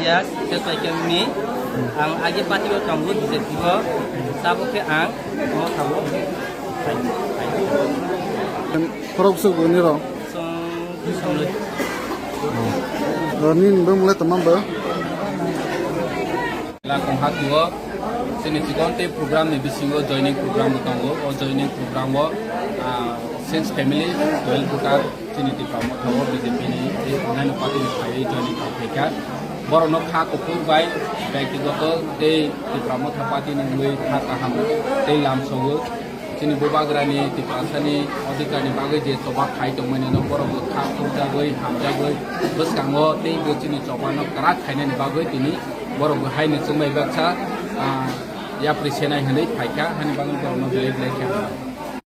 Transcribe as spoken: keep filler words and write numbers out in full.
Yak, khe paikha wngni ang agi party o tongo, B J P o, tabuk khe ang omo tongo. Khorok bwswk bo nirok? Song, song le. Nini bwmwlai tongma bo? Lakong hati o chini chikon tei program ni bisingo joining program bo tongo. O joining program o, ah, six family, twelve voter chini Tipra Motha o B J P ni tei onnaino party ni phaiwi joining khai phaikha. Borokno kha kuphur bai byaktigoto tei Tipra Motha party ni wngwi kha kaham tei lamsogo. Chini bubagrani Tiprasani odhikarni bagwi je choba khai tongmani no borok bo kha khukjagwi, hamjagwi, bwskango tei bo chini chobano kwrak khainani bagwi tini borok bo haino chwngbai baksa, ah, yapri senai hwnwi phaikha, hani bagwi borokno belai belai khe hamjak.